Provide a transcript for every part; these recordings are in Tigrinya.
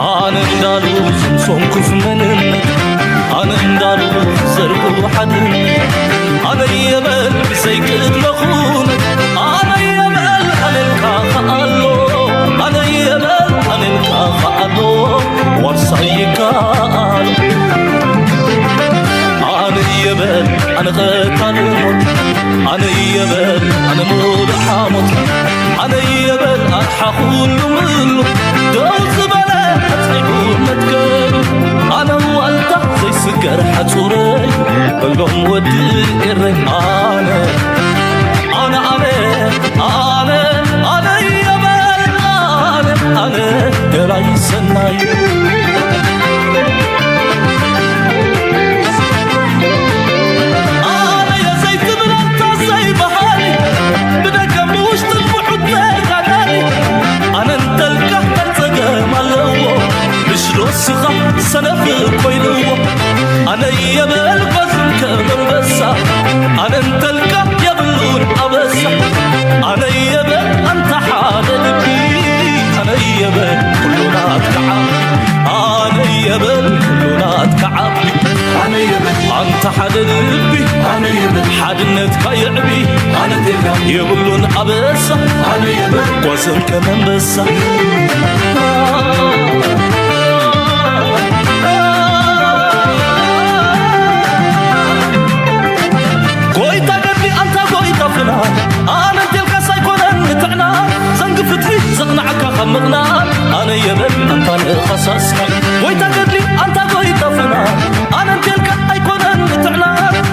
ኣነ እንዳሉ ዝምሶም ኩፍ መንነት ኣነ እንዳሉ ዘርጉ ሓድነት ኣነ የበል ብዘይ ቅድመ ኩነት ኣነ የበል ኣነልካ ከኣሎ ኣነ የበል ኣነልካ ከኣሎ ዋርሳይ ይከኣሎ ኣነ የበል ኣነ ቀታሊ ሞት ኣነ የበል ኣነ ሙሉእ ሓሞት ኣነ የበል ኣርሓ ኩሉ ምሉ ደው ዝበለ ኣጽኒዑ መትከሉ ኣነ ዋልታ ዘይስገር ሓጹረይ በሎም ወዲ ኤረይ ኣነ ኣነ ኣነ ኣነ ኣነ የበል ኣነ ኣነ ገላይ ሰናይ ኣነ የዘይትብል ኣንታ ዘይበሃሊ ብደገ ብውሽጥን ብሑት ተጋዳሊ ኣነ እንተልካ ጸገም ኣለዎ ብሽሎ ስኻ ሰነፍ ኮይንዎ ኣነ የበል ጓዝን ከም ኣንበሳ ኣነ እንተልካ የብሉን ኣበሳ ኣነ የበል ኣንታ ሓደ ልቢ ኣነ የበል ኩሉ ናትካ ዓቢ ኣነ የበል ኩሉ ናትካ ዓቢ ኣነ የበል ኣንታ ሓደ ልቢ ኣነ የበል ሓድነትካ የዕቢ ኣነ ቴጋ የብሉን ኣበሳ ኣነ የበል ጓዝን ከም ኣንበሳ ጎይታ ገድሊ ኣንታ ጎይታ ፍና ኣነ እንቴልካስ ኣይኮነን ንጥዕና ዘንጊ ፍትሒ ዘቕናዓካ ካብ ምቕናእ ኣነ የበል ኣንታ ንኸሳስካ ጎይታ ገድሊ ኣንታ ጎይታ ፍና ኣነ እንቴልካ ኣይኮነን ንጥዕና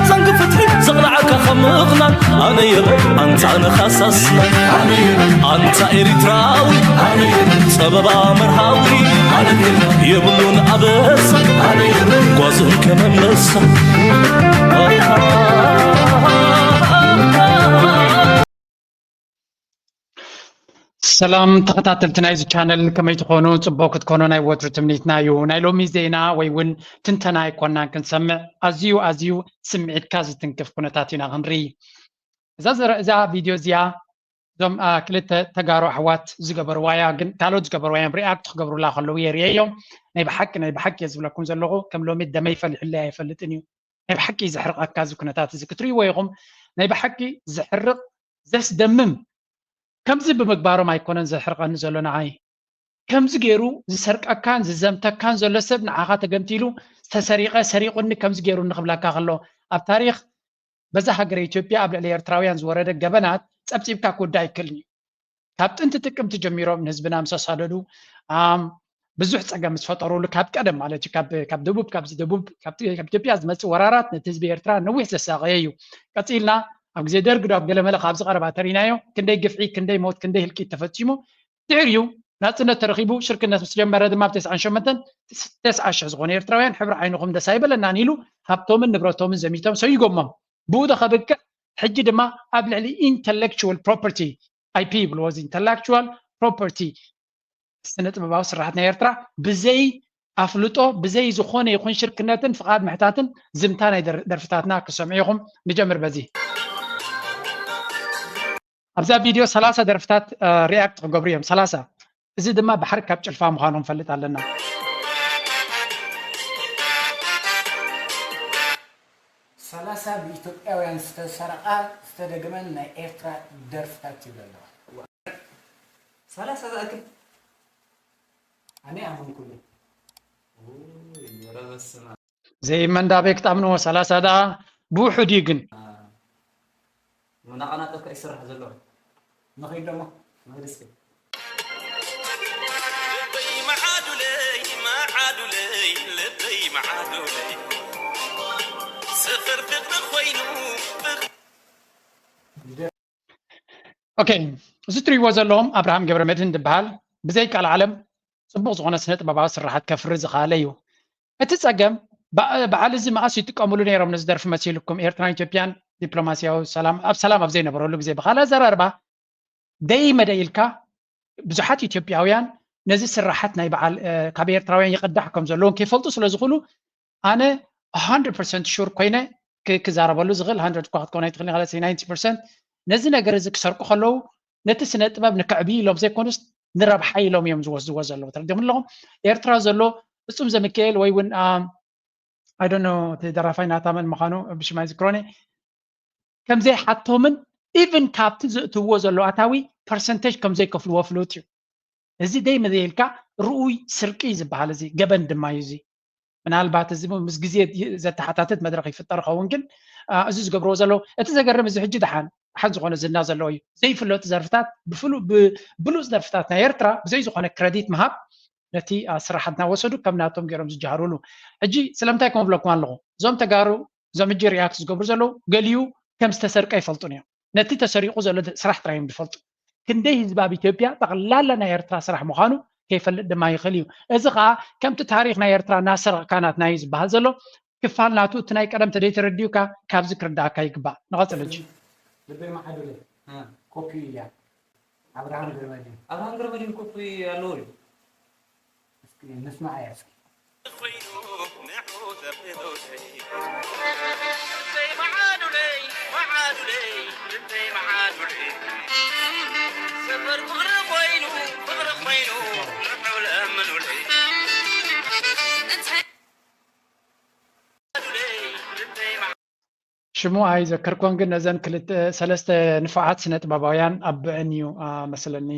ዘንጊ ፍትሒ ዘቕናዓካ ካብ ምቕናእ ኣነ የበል ኣንታ ንኸሳስና ኣነ የበል ኣንታ ኤሪትራዊ ኣነ የበል ጸበባ መርሃዊ ኣነ የበል የብሉን ኣበሳ ኣነ የበል ጓዝን ከመመሳ ሰላም ተኸታተልቲ ናይዚ ቻነል ከመይ ትኾኑ? ጽቡቕ ክትኮኑ ናይ ወትሩ ትምኒትና እዩ። ናይ ሎሚ ዜና ወይ እውን ትንተና ኣይኮናን ክንሰምዕ፣ ኣዝዩ ኣዝዩ ስምዒትካ ዝትንክፍ ኩነታት ኢና ክንርኢ። እዛ ዘረ- እዛ ቪድዮ እዚኣ እዞም አ፣ ክልተ ተጋሩ ኣሕዋት ዝገበርዋ እያ፣ ግን ካልኦት ዝገበርዋ እዮም ሪኣክት ክገብሩላ ከለዉ የርእየዮም። ናይ ብሓቂ ናይ ብሓቂ እየ ዝብለኩም ዘለኹ፣ ከም ሎሚ ደመይ ፈሊሑለይ ኣይፈልጥን እዩ። ናይ ብሓቂ ዘሕርቐካ እዚ ኩነታት እዚ ክትርእይዎ ኢኹም። ናይ ብሓቂ ዘሕርቕ ዘስደምም ከምዚ ብምግባሮም ኣይኮነን ዘሕርቐኒ ዘሎ ንዓይ ከምዚ ገይሩ ዝሰርቀካን ዝዘምተካን ዘሎ ሰብ ንዓኻ ተገምቲሉ ዝተሰሪቐ ሰሪቑኒ ከምዚ ገይሩ ንኽብለካ ከሎ ኣብ ታሪኽ በዛ ሃገረ ኢትዮጵያ ኣብ ልዕሊ ኤርትራውያን ዝወረደ ገበናት ጸብጺብካ ክውዳእ ኣይክእልን እዩ። ካብ ጥንቲ ጥቅምቲ ጀሚሮም ንህዝብና ምስ ኣሳደዱ ብዙሕ ፀገም ምስ ፈጠሩሉ ካብ ቀደም ማለት እዩ ካብ ደቡብ ካብዚ ደቡብ ካብ ኢትዮጵያ ዝመፅእ ወራራት ነቲ ህዝቢ ኤርትራ ነዊሕ ዘሳቀየ እዩ። ቀፂልና ኣብ ግዜ ደርግ ዶ ኣብ ገለመለ ካብዚ ቀረባ ተሪናዮ ክንደይ ግፍዒ ክንደይ ሞት ክንደይ ህልቂት ተፈፂሙ ድሕሪኡ ናፅነት ተረኪቡ ሽርክነት ምስ ጀመረ ድማ ብ ተስዓን ሸሞንተን ተስዓ ሽሕ ዝኾኑ ኤርትራውያን ሕብሪ ዓይንኹም ደስ ኣይበለናን ኢሉ ሃብቶምን ንብረቶምን ዘሚቶም ሰይጎሞም ብኡ ዶ ከብቅዕ ሕጂ ድማ ኣብ ልዕሊ intellectual property I P ይብልዎ እዚ intellectual property ስነ ጥበባዊ ስርሓት ናይ ኤርትራ ብዘይ ኣፍልጦ ብዘይ ዝኾነ ይኹን ሽርክነትን ፍቓድ ምሕታትን ዝምታ ናይ ደርፍታትና ክሰምዑ ኢኹም። ንጀምር በዚ ኣብዛ ቪድዮ ሰላሳ ደርፍታት ሪያክት ክገብሩ እዮም። ሰላሳ እዚ ድማ ባሕሪ ካብ ጭልፋ ምዃኑ ክንፈልጥ ኣለና። ሰላሳ ብኢትዮጵያውያን ዝተሰረቓ ዝተደገመን ናይ ኤርትራ ደርፍታት ይብሉ ኣለዉ። ሰላሳ ዝኣክል ኣነ ኣመንኩሉ። ዘይመን ዳበይ ክትኣምንዎ ሰላሳ ደኣ ብውሑድ እዩ ግን መናቐናጠብካ ይስራሕ ዘሎ ንኸይድ ደሞ ንኸይድ እስኪ ልበይ መዓዱለይ መዓዱለይ ልበይ መዓዱለይ ሰፈር ፍቕሪ ኮይኑ ኦኬ እዚ ትሪእዎ ዘለኹም ኣብርሃም ገብረ መድህን ዝበሃል ብዘይ ቃል ዓለም ፅቡቕ ዝኾነ ስነ ጥበባዊ ስርሓት ከፍሪ ዝኸኣለ እዩ። እቲ ፀገም በዓል እዚ መኣስ ይጥቀምሉ ነይሮም ነዚ ደርፊ መሲልኩም ኤርትራን ኢትዮጵያን ዲፕሎማስያዊ ሰላም ኣብ ሰላም ኣብ ዘይነበረሉ ግዜ ብኻልእ ኣዘራርባ ደይ መደ ኢልካ ብዙሓት ኢትዮጵያውያን ነዚ ስራሓት ናይ በዓል ካብ ኤርትራውያን ይቕዳሕ ከም ዘለዎም ከይፈልጡ ስለ ዝኽእሉ ኣነ hundred percent sure ኮይነ ክዛረበሉ ዝኽእል hundred እኳ ክትኮን ኣይትኽእል ኢኻ let's say ninety percent ነዚ ነገር እዚ ክሰርቁ ከለዉ ነቲ ስነ ጥበብ ንከዕብዩ ኢሎም ዘይኮኑስ ንረብሓ ኢሎም እዮም ዝወስድዎ ዘለዉ። ተረዲኹም ኣለኹም? ኤርትራ ዘሎ ፍጹም ዘሚካኤል ወይ እውን I don't know እቲ ደራፋይ ናታ መን ምዃኑ ብሽም ኣይዝክሮን እየ። ከም ዘይሓቶምን ኢቭን ካብቲ ዘእትውዎ ዘለዉ ኣታዊ ፐርሰንቴጅ ከም ዘይከፍልዎ ፍሉጥ እዩ። እዚ ደይ መዘይልካ ርኡይ ስርቂ እዩ ዝበሃል፣ እዚ ገበን ድማ እዩ። እዚ ምናልባት እዚ ምስ ግዜ ዘተሓታትት መድረኽ ይፍጠር ይኸውን፣ ግን እዚ ዝገብርዎ ዘለዉ እቲ ዘገርም፣ እዚ ሕጂ ደሓን ደሓን ዝኾነ ዝና ዘለዎ እዩ። ዘይፍለጡ ደርፍታት፣ ብብሉፅ ደርፍታት ናይ ኤርትራ ብዘይ ዝኾነ ክረዲት ምሃብ፣ ነቲ ስራሕ እናወሰዱ ከም ናቶም ገይሮም ዝጀሃሩሉ። ሕጂ ስለምንታይ ከም ብለኩም ኣለኹ፣ እዞም ተጋሩ እዞም ሕጂ ሪኣክት ዝገብሩ ዘለዉ ገሊኡ ከም ዝተሰርቀ ይፈልጡን እዮም። ነቲ ተሰሪቑ ዘሎ ስራሕ ጥራይ እዮም ዝፈልጡ። ክንደይ ህዝቢ ኣብ ኢትዮጵያ ጠቕላላ ናይ ኤርትራ ስራሕ ምዃኑ ከይፈልጥ ድማ ይኽእል እዩ። እዚ ኸኣ ከምቲ ታሪኽ ናይ ኤርትራ እናሰረቕካ ናትና እዩ ዝበሃል ዘሎ ክፋል ናቱ እቲ ናይ ቀደም ተደይተረዲኡካ ካብዚ ክርዳእካ ይግባእ። ንቐጽል ሕጂ። ልበይ መዓዱለይ ኮፒ እያ። ኣብርሃም ገረመድህን። ኣብርሃም ገረመድህን ኮፒ ኣለዎ እዩ። እስኪ ንስማዓያ እስኪ። ሽሙ ኣይዘከርኩን፣ ግን ነዘን ክልተ ሰለስተ ንፉዓት ስነ ጥበባውያን ኣብዐን እዩ መስለኒ።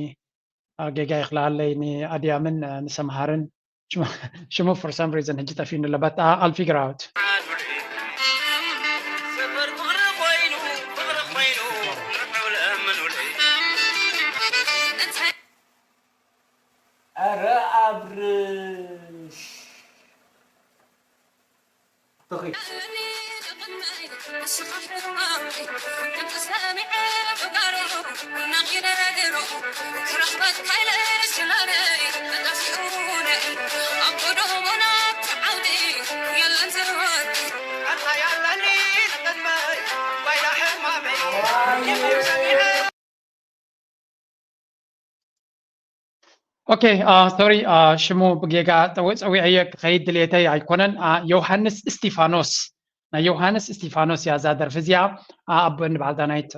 ጌጋ ይኽልኣለይ፣ ንኣድያምን ንሰምሃርን ሽሙ for some reason ሕጂ ጠፊኡኒ ኣሎ፣ but I'll figure out። ኧረ ኣብርሽ ኦኬ፣ ሶሪ፣ ሽሙ ብጌጋ ጸዊዐዮ ክኸይድ ድሌተይ ኣይኮነን። ዮሃንስ እስቲፋኖስ፣ ናይ ዮሃንስ እስቲፋኖስ እያ እዛ ደርፊ እዚኣ። ኣቦ እንዲ በዓል ዳናይት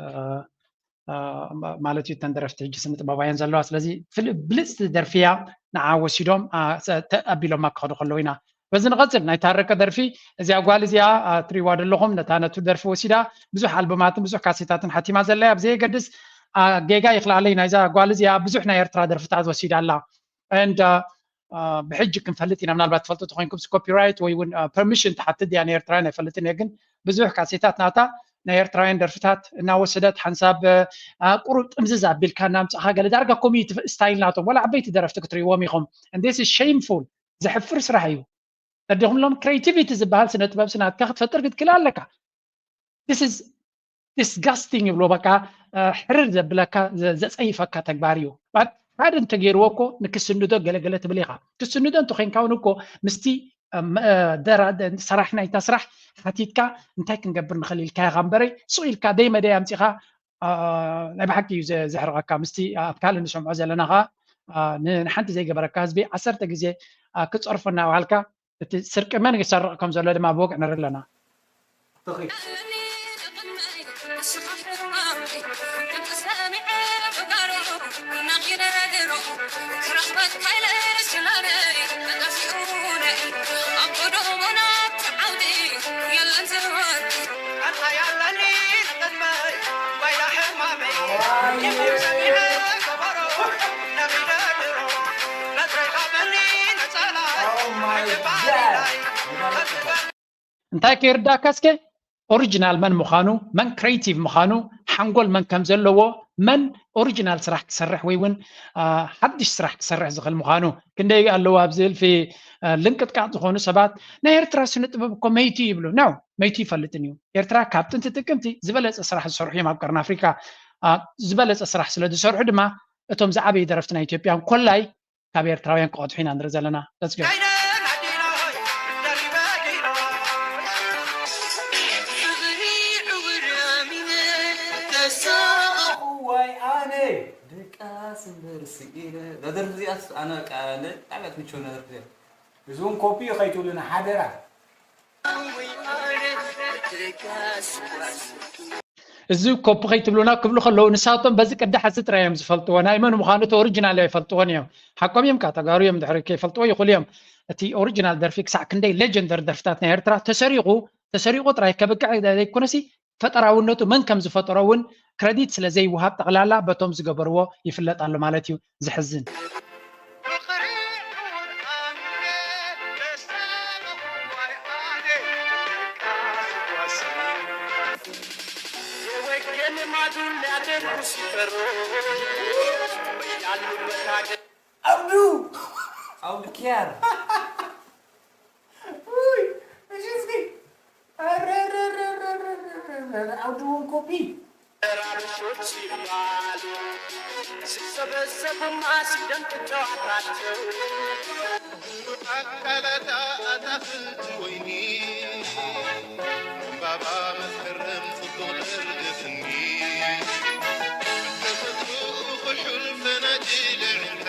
ማለት እዩ። እተን ደረፍቲ ሕጂ ስነ ጥበባውያን ዘለዋ፣ ስለዚ ብልፅቲ ደርፊ እያ። ንዓ ወሲዶም ኣቢሎማ ክኸዱ ከለዉ ኢና። በዚ ንቐፅል። ናይ ታረቀ ደርፊ፣ እዚኣ ጓል እዚኣ ትሪዋ ዘለኹም፣ ነታ ነቱ ደርፊ ወሲዳ ብዙሕ ኣልበማትን ብዙሕ ካሴታትን ሓቲማ ዘላ እያ። ብዘየገድስ ጌጋ ይኽልኣለይ፣ ናይዛ ጓል እዚኣ ብዙሕ ናይ ኤርትራ ደርፍታት ወሲዳ ኣላ። And ብሕጂ ክንፈልጥ ኢና። ምናልባት ትፈልጡ ተኮይንኩም ኮፒራይት ወይ እውን ፐርሚሽን ትሓትት ድያ ናይ ኤርትራውያን ኣይፈልጥን እየ፣ ግን ብዙሕ ካሴታት ናታ ናይ ኤርትራውያን ደርፍታት እናወሰደት ሓንሳብ ቁሩብ ጥምዝዝ ኣቢልካ እናምጻእካ ገለ ዳርጋ ኮሚቲ ስታይል ናቶም ዋላ ዓበይቲ ደረፍቲ ክትርእይዎም ኢኹም። And this is shameful፣ ዘሕፍር ስራሕ እዩ። ተረዲኹም ኣሎም? ክሬቲቪቲ ዝበሃል ስነ ጥበብ ስናትካ ክትፈጥር ክትክእል ኣለካ። This is disgusting ይብሎ፣ በቃ ሕርር ዘብለካ ዘጸይፈካ ተግባር እዩ። ሓደ እንተገይርዎ እኮ ንክስንዶ ገለገለ ትብል ኢኻ። ክስንዶ እንተኮይንካ እውን እኮ ምስቲ ሰራሕ ናይታ ስራሕ ሓቲትካ እንታይ ክንገብር ንኽእል ኢልካ ኢኻ እምበረይ፣ ሱቕ ኢልካ ደይ መደይ ኣምጺኻ ናይ ብሓቂ እዩ ዘሕርቐካ። ምስቲ ኣብ ካልእ ንሰምዖ ዘለና ኸዓ ንሓንቲ ዘይገበረካ ህዝቢ ዓሰርተ ግዜ ክትጸርፎ እናበሃልካ እቲ ስርቂ መን ይሰርቕ ከም ዘሎ ድማ ብወግዒ ንርኢ ኣለና። እንታይ ከይርዳእካ እስከ? ኦሪጂናል መን ምዃኑ፣ መን ክሬቲቭ ምዃኑ፣ ሓንጎል መን ከም ዘለዎ፣ መን ኦሪጂናል ስራሕ ክሰርሕ ወይ እውን ሓድሽ ስራሕ ክሰርሕ ዝኽእል ምዃኑ። ክንደይ ኣለዉ ኣብዚ እልፊ ልንቅጥቃጥ ዝኾኑ ሰባት። ናይ ኤርትራ ስነ ጥበብ እኮ መይቲ ይብሉ ነው፣ መይቲ ይፈልጥን እዩ። ኤርትራ ካብ ጥንቲ ጥቅምቲ ዝበለጸ ስራሕ ዝሰርሑ እዮም ኣብ ቀርኒ ኣፍሪካ። ዝበለጸ ስራሕ ስለ ዝሰርሑ ድማ እቶም ዝዓበዩ ደረፍቲ ናይ ኢትዮጵያ ኮላይ ካብ ኤርትራውያን ክቐድሑ ኢና ንርኢ ዘለና። Let's go። ወይ ኣነ ደቃስ እምበር ስኢነ። እዛ ደርፊ እዚኣስ ኣነ በቃ ንጣዕሚ እያ ትምችወኒ እዛ ደርፊ እዚኣ። እዚ እውን ኮፒ ከይትብሉና ሓደራ። እዚ ኮፒ ከይትብሉና ክብሉ ከለዉ ንሳቶም በዚ ቅዲ ሓዚ ጥራይ እዮም ዝፈልጥዎ። ናይ መን ምዃኑ እቲ ኦሪጂናል ኣይፈልጥዎን እዮም። ሓቆም እዮም፣ ካተጋሩ እዮም፣ ድሕሪ ከይፈልጥዎ ይኽእሉ እዮም። እቲ ኦሪጂናል ደርፊ ክሳዕ ክንደይ ሌጀንደር ደርፍታት ናይ ኤርትራ ተሰሪቑ ተሰሪቑ ጥራይ ከብቅዕ ዘይኮነሲ ፈጠራውነቱ መን ከም ዝፈጠሮ እውን ክረዲት ስለ ዘይወሃብ ጠቕላላ በቶም ዝገበርዎ ይፍለጥ ኣሎ ማለት እዩ። ዘሕዝን። አብዱ አብዱ ኪያር አብዱ ኮፒ ተራብሾች ይባሉ ሲሰበሰቡማ ሲደምቅ ጨዋታቸው። ኣካላታ ኣታኽልቲ ወይኒ ዕምባባ መስከረም ጽቡቕ ደርግፍኒ ተፈጥሮ ኩሑል ፈናጅል ዕንታ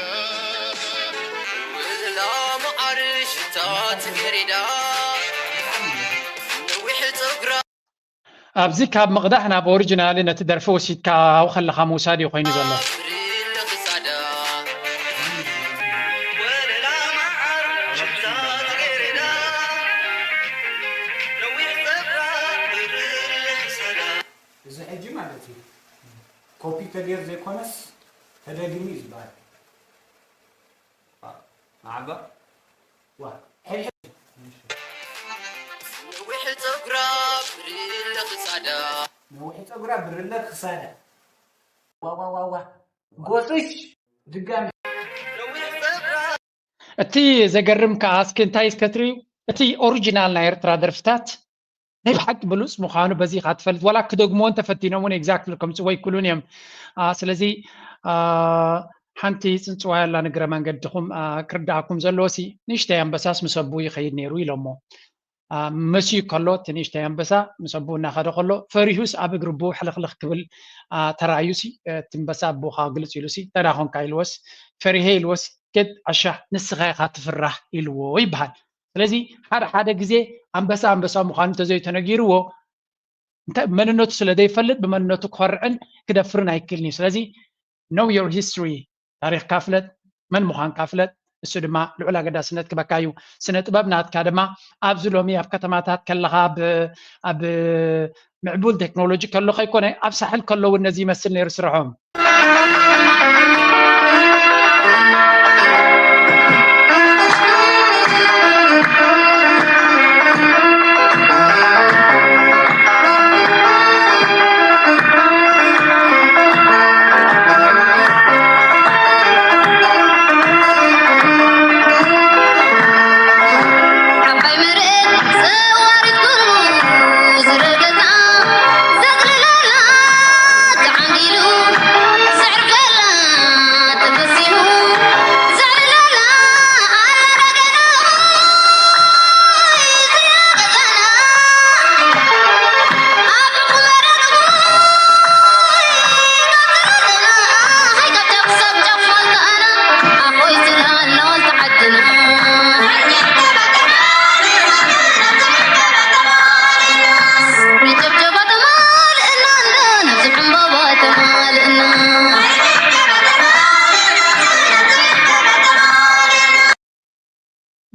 ላሙ ዓርሽታ ጽጌሬዳ ነዊሕ ጸጉራ ኣብዚ ካብ ምቕዳሕ ናብ ኦሪጂናሊ ነቲ ደርፊ ወሲድካው ከለኻ ምውሳድ እዩ ኮይኑ ዘሎ። እዚ ሕጂ ማለት እዩ ኮፒ ተገይሩ ዘይኮነስ ተደግሚ እዩ ዝበሃል። ማዓባ ዋ ሕድሕድ ነዊሕ ጸጉራ ብርለ ክሳዳ ነዊሕ ጸጉራ ብርለ ክሳዳ ዋዋዋዋ ጎስሽ ድጋሚ ነዊሕ ጸጉራ እቲ ዘገርም ከኣ እስኪ እንታይ እስከ ትርእዩ እቲ ኦሪጂናል ናይ ኤርትራ ደርፍታት ናይ ብሓቂ ብሉጽ ምዃኑ በዚ ኢኻ ትፈልጥ ዋላ ክደግምዎ እንተፈቲኖም እውን ኤግዛክትሊ ከምጽዎ ኣይክእሉን እዮም ስለዚ ሓንቲ ጽንጽዋይ ኣላ ንግረ መንገድኹም ክርድኣኩም ዘለዎ ሲ ንእሽተይ ኣንበሳስ ምስ ኣቦኡ ይኸይድ ነይሩ ኢሎሞ መስዩ ከሎ እቲ ንእሽተይ ኣንበሳ ምስ ኣቦኡ እናኸደ ከሎ ፈሪሁስ ኣብ እግሪ ኣቦኡ ሕልኽልኽ ክብል ተራእዩሲ እቲ ኣንበሳ ኣቦኻ ግልጽ ኢሉሲ እንታይ ዳ ኾንካ ኢልዎስ ፈሪሀ ኢልዎስ ኬድ ዓሻ ንስኻ ኢኻ ትፍራህ ኢልዎ ይበሃል ስለዚ ሓደ ሓደ ግዜ ኣንበሳ ኣንበሳ ምዃኑ እንተዘይተነጊርዎ መንነቱ ስለ ዘይፈልጥ ብመንነቱ ክኾርዕን ክደፍርን ኣይክልን እዩ ስለዚ know your history ታሪኽካ ፍለጥ መን ምዃንካ ፍለጥ እሱ ድማ ልዑል ኣገዳስነት ክበካ እዩ ስነ ጥበብ ናትካ ድማ ኣብዚ ሎሚ ኣብ ከተማታት ከለኻ ኣብ ምዕቡል ቴክኖሎጂ ከሎ ከይኮነ ኣብ ሳሕል ከሎ እውን ነዚ ይመስል ነይሩ ስርሖም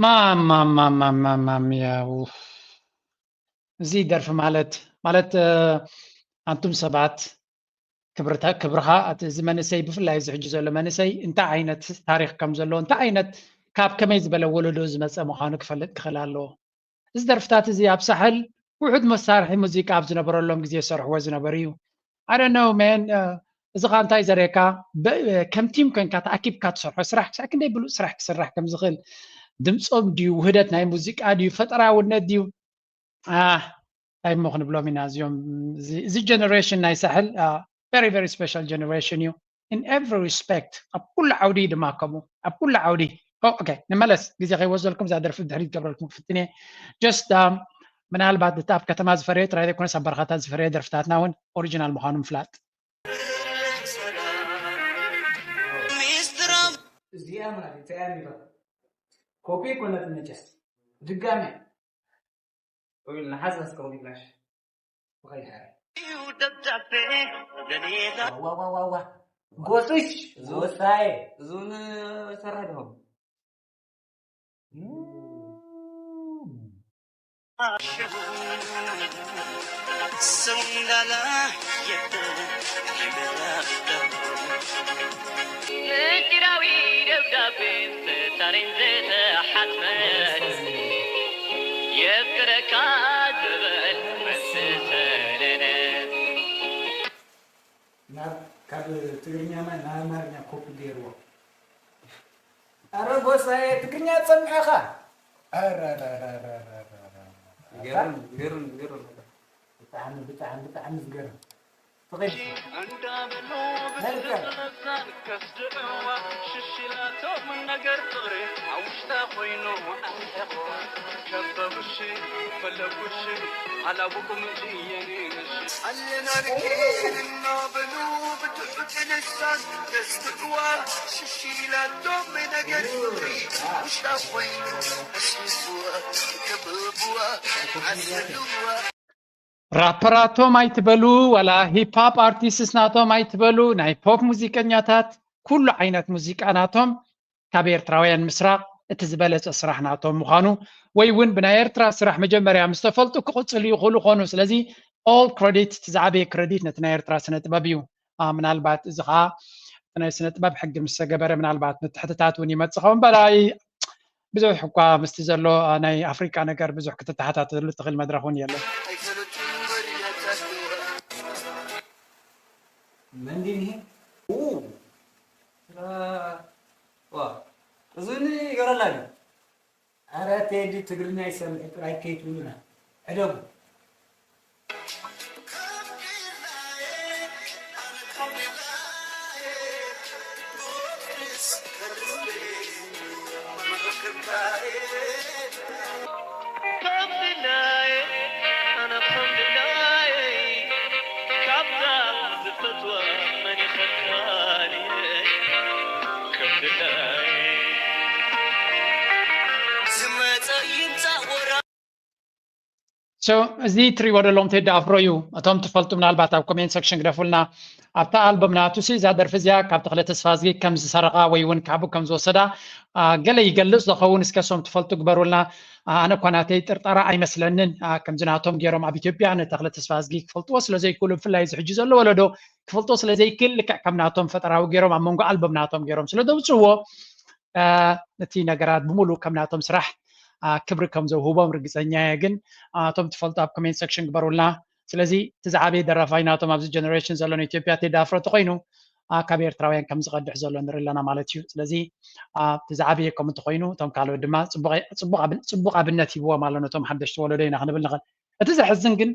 ማማማማማማም ያው እዚ ደርፊ ማለት ማለት ኣንቱም ሰባት ክብርታ ክብርኻ እቲ እዚ መንእሰይ ብፍላይ እዚ ሕጂ ዘሎ መንእሰይ እንታይ ዓይነት ታሪኽ ከም ዘለዎ እንታይ ዓይነት ካብ ከመይ ዝበለ ወለዶ ዝመፀ ምዃኑ ክፈልጥ ክኽእል ኣለዎ እዚ ደርፍታት እዚ ኣብ ሳሕል ውሑድ መሳርሒ ሙዚቃ ኣብ ዝነበረሎም ግዜ ዝሰርሕዎ ዝነበሩ እዩ I don't know man እዚ ኸዓ እንታይ ዘርእየካ ከም ቲም ኮይንካ ተኣኪብካ ትሰርሖ ስራሕ ክሳዕ ክንደይ ብሉፅ ስራሕ ክስራሕ ከም ዝኽእል ድምፆም ድዩ ውህደት ናይ ሙዚቃ ድዩ ፈጠራውነት ድዩ እንታይ እሞ ክንብሎም ኢና እዚኦም እዚ generation ናይ ሳሕል very very special generation እዩ in every respect ኣብ ኩሉ ዓውዲ ድማ ከምኡ ኣብ ኩሉ ዓውዲ okay ንመለስ ግዜ ከይወስደልኩም እዛ ደርፊ ድሕሪት ገብረልኩም ክፍትን እየ just ምናልባት እቲ ኣብ ከተማ ዝፈረየ ጥራይ ዘይኮነስ ኣብ በረኻታት ዝፈረየ ደርፍታትና እውን ኦሪጂናል ምዃኑ ምፍላጥ እዚኣ ማለት እያ ሚባ ኮፒ ኮነት መጨስ ድጋሚ ንሓዛ እስከ ወዲግናሽ ብኸይድ ዋዋዋዋ ጎስሽ ጎሳዬ እዙን ይሰራሕ ዶ? ምስጢራዊ ደብዳቤ ብታሪን ዝተሓትመት የፍቅረካ ዝበል መስተሰለለ ናብ ካብ ትግርኛና ናብ ኣማርኛ ኮፒ ገይርዎ። ኣረ ጎሳየ ትግርኛ ጸኒዕኻ። ኣረ ገርም ገርም ገርም ብጣዕሚ ብጣዕሚ ብጣዕሚ ዝገርም። ትኽእል። እንዳበሉ ብትዕዛዛን ከስድዕዋ ሽሽላቶም ነገር ፍቕሪ ኣብ ውሽጣ ኮይኑ ኣስሕቕዋ ከበቡሽ ፈለጉሽ ኣላወቁም እየኔ ነሽ ኣለናልኪ እናበሉ ብትሑት ልሳን ከስድዕዋ ሽሽላቶም ነገር ፍቕሪ ኣብ ውሽጣ ኮይኑ ኣስሕቕዋ ከበቡዋ ኣስሕቕዋ ራፐራቶም ኣይትበሉ ዋላ ሂፓፕ ኣርቲስትስ ናቶም ኣይትበሉ ናይ ፖፕ ሙዚቀኛታት ኩሉ ዓይነት ሙዚቃ ናቶም ካብ ኤርትራውያን ምስራቕ እቲ ዝበለጸ ስራሕ ናቶም ምዃኑ ወይ እውን ብናይ ኤርትራ ስራሕ መጀመርያ ምስ ተፈልጡ ክቕጽሉ ይኽእሉ ኾኑ ስለዚ all credit እቲ ዝዓበየ credit ነቲ ናይ ኤርትራ ስነ ጥበብ እዩ ምናልባት እዚ ኸዓ እቲ ናይ ስነ ጥበብ ሕጊ ምስ ተገበረ ምናልባት ምትሕትታት እውን ይመጽእ ኸውን በላይ ብዙሕ እኳ ምስቲ ዘሎ ናይ ኣፍሪቃ ነገር ብዙሕ ክትተሓታተሉ ትኽእል መድረኽ እውን የለን። መንዲኒ እዙኒ ይገረላ ድዩ? ኣረ ቴዲ ትግርኛ ይሰምዕ ጥራይ ከይትብሉና ዕደጉ። ከምድላየ ኣነ ከምድላየ ካብዛ ዝፈትዋ መን ይኸካልየ ከምድላየ ዝመፀ ይምፃእ ወራ So እዚ ትሪእዎ ዘለኹም ቴዲ ኣፍሮ እዩ። እቶም ትፈልጡ ምናልባት ኣብ comment section ግደፉልና። ኣብታ ኣልበም ናቱ ሲ እዛ ደርፊ እዚኣ ካብ ተኽለ ተስፋዝጊ ከም ዝሰረቓ ወይ እውን ካብኡ ከም ዝወሰዳ ገለ ይገልፅ ዝኸውን እስከ እሶም ትፈልጡ ግበሩልና። ኣነ እኳ ናተይ ጥርጠራ ኣይመስለንን ከምዚ ናቶም ገይሮም ኣብ ኢትዮጵያ ንተኽለ ተስፋዝጊ ክፈልጥዎ ስለ ዘይክእሉ ብፍላይ እዚ ሕጂ ዘሎ ወለዶ ክፈልጥዎ ስለ ዘይክእል ልክዕ ከም ናቶም ፈጠራዊ ገይሮም ኣብ መንጎ ኣልበም ናቶም ገይሮም ስለ ዘውፅእዎ እቲ ነገራት ብምሉእ ከም ናቶም ስራሕ ክብሪ ከም ዘውህቦም ርግፀኛ እየ ግን እቶም ትፈልጡ ኣብ comment section ግበሩልና ስለዚ እቲ ዝዓበየ ደራፋይ ናቶም ኣብዚ generation ዘሎ ንኢትዮጵያ ቴዲ ኣፍሮ ተኮይኑ ካብ ኤርትራውያን ከም ዝቀድሕ ዘሎ ንርኢ ኣለና ማለት እዩ ስለዚ እቲ ዝዓበየ ከም እንተኮይኑ እቶም ካልኦት ድማ ፅቡቅ ኣብነት ሂብዎም ኣሎ ነቶም ሓደሽቲ ወለዶ ኢና ክንብል ንኽእል እቲ ዘሕዝን ግን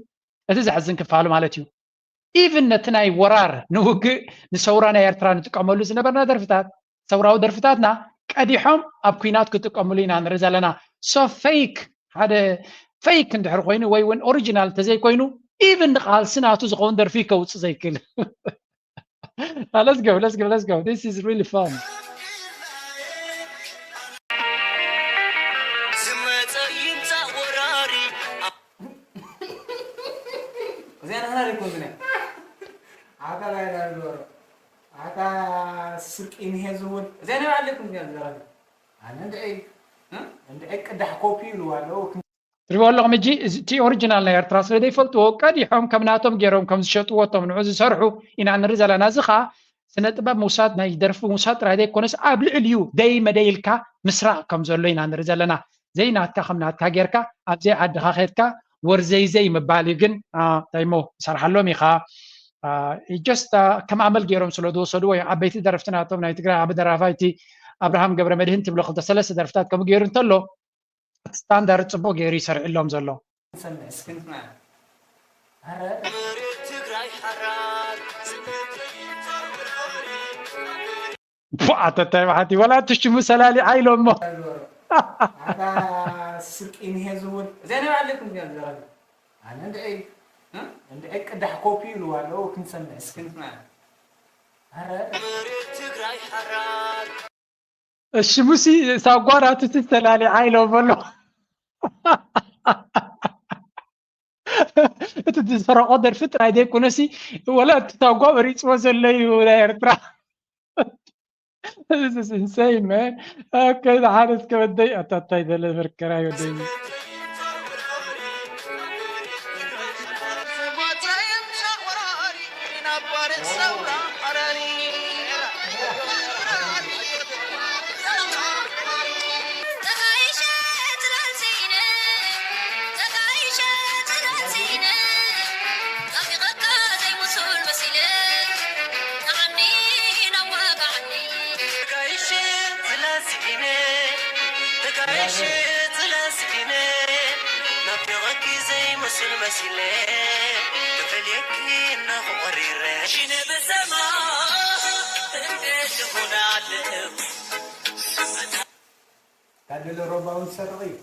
እቲ ዘሕዝን ክፋሉ ማለት እዩ even ነቲ ናይ ወራር ንውግእ ንሰውራ ናይ ኤርትራ ንጥቀመሉ ዝነበርና ደርፍታት ሰውራዊ ደርፍታትና ቀዲሖም ኣብ ኲናት ክጥቀምሉ ኢና ንርኢ ዘለና so fake ሓደ fake እንድሕር ኮይኑ ወይ እውን original እንተዘይኮይኑ even ንቃልሲ ናቱ ዝኸውን ደርፊ ከውፅእ ዘይክእል let's go let's go let's go this is really fun ዝመፀ ይምፃእ ወራሪ እዚኣ ንሕና ዘይኮንኩን እያ ኣታ ላይላ ዝበሮ ኣታ ስርቂ ንሄ ዝውን እዚኣ ናይ ባዕለይ ኮንኩን እያ ዝዘራቢ ኣነ እንድዒ እንድዒ ቅዳሕ ኮፒ ይብልዋ ኣለዉ ትሪእዎ ኣለኹም ሕጂ እቲ ኦሪጂናል ናይ ኤርትራ ስለ ዘይፈልጥዎ ቀዲሖም ከም ናቶም ገይሮም ከም ዝሸጥዎ እቶም ንዑ ዝሰርሑ ኢና ንርኢ ዘለና እዚ ከዓ ስነ ጥበብ ምውሳድ ናይ ደርፊ ምውሳድ ጥራይ ዘይኮነስ ኣብ ልዕሊኡ ደይ መደይ ኢልካ ምስራቕ ከም ዘሎ ኢና ንርኢ ዘለና ዘይናትካ ከም ናትካ ጌርካ ኣብ ዘይ ዓድኻ ከድካ ወርዘይዘይ ምባል እዩ ግን እንታይ ሞ ሰራሓሎም ኢኻ just ከም ኣመል ገይሮም ስለ ዝወሰድዎ እዮም ዓበይቲ ደረፍቲ ናቶም ናይ ትግራይ ዓቢ ደራፋይ እቲ ኣብርሃም ገብረ መድህን ትብሎ ክልተ ሰለስተ ደርፍታት ከምኡ ገይሩ እንተሎ እቲ ስታንዳርድ ፅቡቅ ገይሩ ይሰርዕሎም ዘሎ ኣተታይ መሓቲ ወላ እቲ ሽሙ ሰላሊ ዓይሎ እሞ ስርቂ ንሄ ዝውን እዚኣ ናይ ባዕለይ ኩንት እያ ዝዛረብ ኣነ እንድዒ እንድዒ ቅዳሕ ኮፒ ይብልዋ ኣለዉ ክንሰምዕ እስኪ እሺ ሙሲ ሳጓራቱ ትተላሊ ዓይሎ በሎ እቲ ዝሰረቆ ደርፊ ጥራይ ዘይኮነሲ፣ ወላ እቲ ታጓ መሪፅዎ ዘሎ እዩ ናይ ኤርትራ። This is insane, man. Okay, ዝሓለስ ከበደይ ኣታታይ ዘለ መርከራይ ወደይ። ታደለ ሮባ እውን ዝሰርቕ እዩ።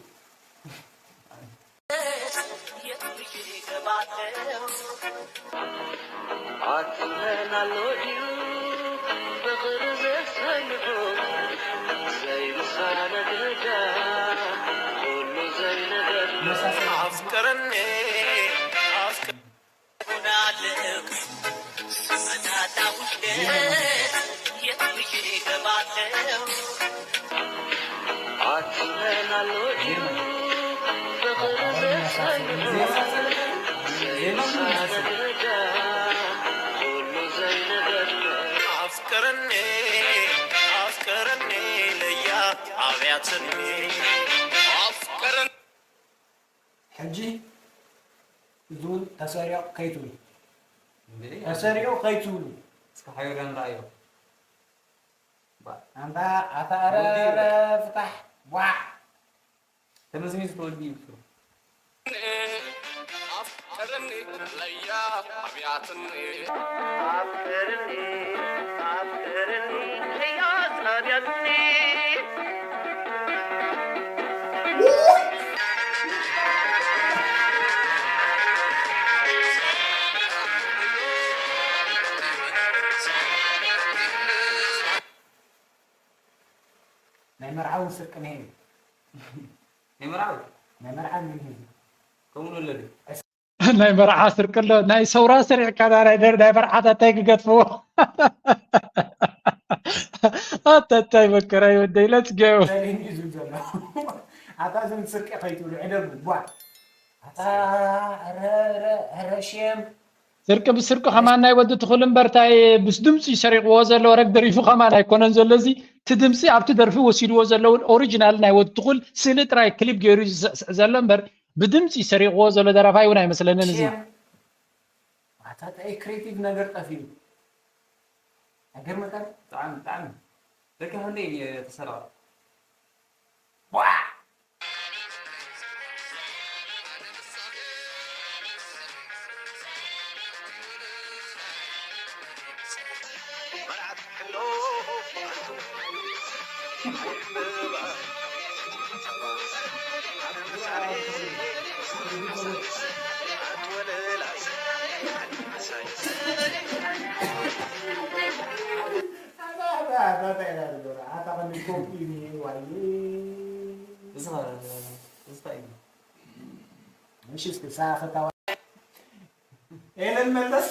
ሕጂ እዚ እውን ተሰሪቑ ከይትብሉ፣ ተሰሪቑ ከይትብሉ። እስኪ ሓቢርና ንርኣዮ። ኣንታ ኣታ፣ ኧረ ፍታሕ። ዋዕ። ተመዝሚዙ ተወዲኡ እዩ። ናይ መርዓ እውን ስርቂ ነይሩ። ናይ መርዓ እውን? ናይ መርዓ እውን ነይሩ። ከምኡ ኣሎ ድዩ? ናይ መርዓ ስርቂ ኣሎ። ናይ ሰውራ ሰሪቕካ ዳ ናይ ደር-፣ ናይ መርዓታት እንታይ ክገጥፍዎ? ኣታ እንታይ መከራ እዩ ወደይ። Let's go። ሰሊም እዩ ዝብል ዘሎ። ኣታ ዝም ስርቂ ከይትብሉ ዕደጉ። ቧ። ኣታ፣ ኧረ፣ ኧረ፣ ኧረ፣ ሼም። ስርቂ ብስርቂ ከማን ናይ ወዲ ትኹል እምበር፣ ታይ ብስ ድምፂ ሰሪቕዎ ዘሎ ወረግ ደሪፉ ከማን ኣይኮነን ዘሎ። እዚ እቲ ድምፂ ኣብቲ ደርፊ ወሲድዎ ዘለውን ኦሪጂናል ናይ ወዲ ትኹል ስእሊ ጥራይ ክሊፕ ገይሩ እዩ ዝስዕስዕ ዘሎ እምበር፣ ብድምፂ ሰሪቕዎ ዘሎ ደራፋይ እውን ኣይመስለንን እዚ። ሼም። ኣታ ታይ ክሬቲቭ ነገር ጠፊኡ። ኣይገርመካን? ብጣዕሚ፣ ብጣዕሚ። ደቂ ክንደይ እየ ተሰረቐ። ቧዕ! ኤለን መለስ።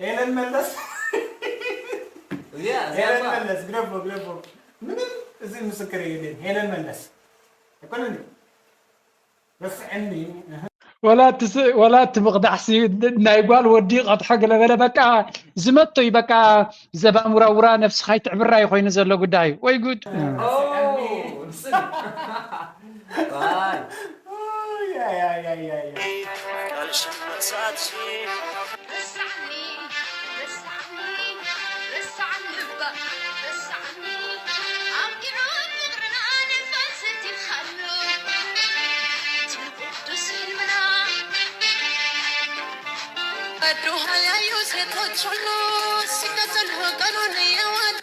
ኤለን መለስ። እዚኣ፣ እዚኣ ኤለን እኮ መለስ፣ ግደፎ፣ ግደፎ። ምንም እዚ ምስክር የለን። ኤለን መለስ። ኣይኮነን። ረስዐኒ። ወላ እቲ ስ-፣ ወላ እቲ ምቕዳሕሲ ናይ ጓል ወዲ ቀድሖ ገለ በለ፣ በቃ ዝመቶ እዩ፣ በቃ ዘባን ውራውራ ነብስኻ ይትዕብራ እዩ ኮይኑ ዘሎ ጉዳይ። ወይ ጉድ። ረስዐኒ። ኦይ፣ ኣይ፣ ኣይ፣ ኣይ፣ ኣይ፣ ኣይ። ቃልሽን መርሳትሽን። ረሳዕኒ፣ ረሳዕኒ፣ ረሳዕኒ እባ፣ ረሳዕኒ። ኣብቂዑ ፍቕርና ነፋስ ሰቲኻሉ። እቲ ቅዱስ ህልምና። ኣዶ ሃያዩ ሴቶች ሁሉ ሲከተሉ ቀኑን እየዋል።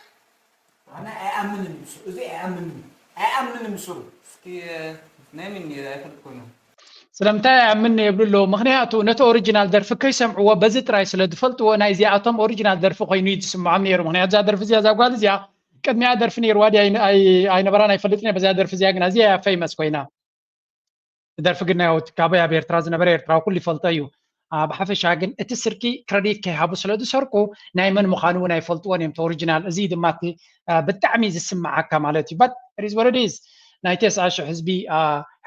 ኣነ ኣይኣምንን እዩ፣ እዚ ኣይኣምንን፣ ኣይኣምንን ስሩ። እስኪ ናይ ምን ኣይፈልጥ ኮይኑ። ስለምንታይ ኣምን የብሉ ኣለዉ? ምኽንያቱ ነቲ ኦሪጂናል ደርፊ ከይሰምዕዎ በዚ ጥራይ ስለ ዝፈልጥዎ ናይ እዚኣቶም ኦሪጂናል ደርፊ ኮይኑ እዩ ዝስምዖም ነይሩ። ምኽንያቱ እዛ ደርፊ እዚኣ እዛ ጓል እዚኣ ቅድሚኣ ደርፊ ነይርዋ ድያ ኣይነ- ኣይ- ኣይነበራን ኣይፈልጥን እየ። በዛ ደርፊ እዚኣ ግን ኣዝያ እያ ፌመስ ኮይና። ደርፊ ግን ናይ ወዲ ካቦይ ኣብ ኤርትራ ዝነበረ ኤርትራዊ ኩሉ ይፈልጦ እዩ። ብሓፈሻ ግን እቲ ስርቂ ክረዲት ከይሃቡ ስለ ዝሰርቁ ናይ መን ምዃኑ እውን ኣይፈልጥዎን እዮም እቲ ኦሪጂናል። እዚ ድማ እቲ ብጣዕሚ ዝስምዓካ ማለት እዩ። But it is what it is። ናይ ተስዓ ሽሕ ህዝቢ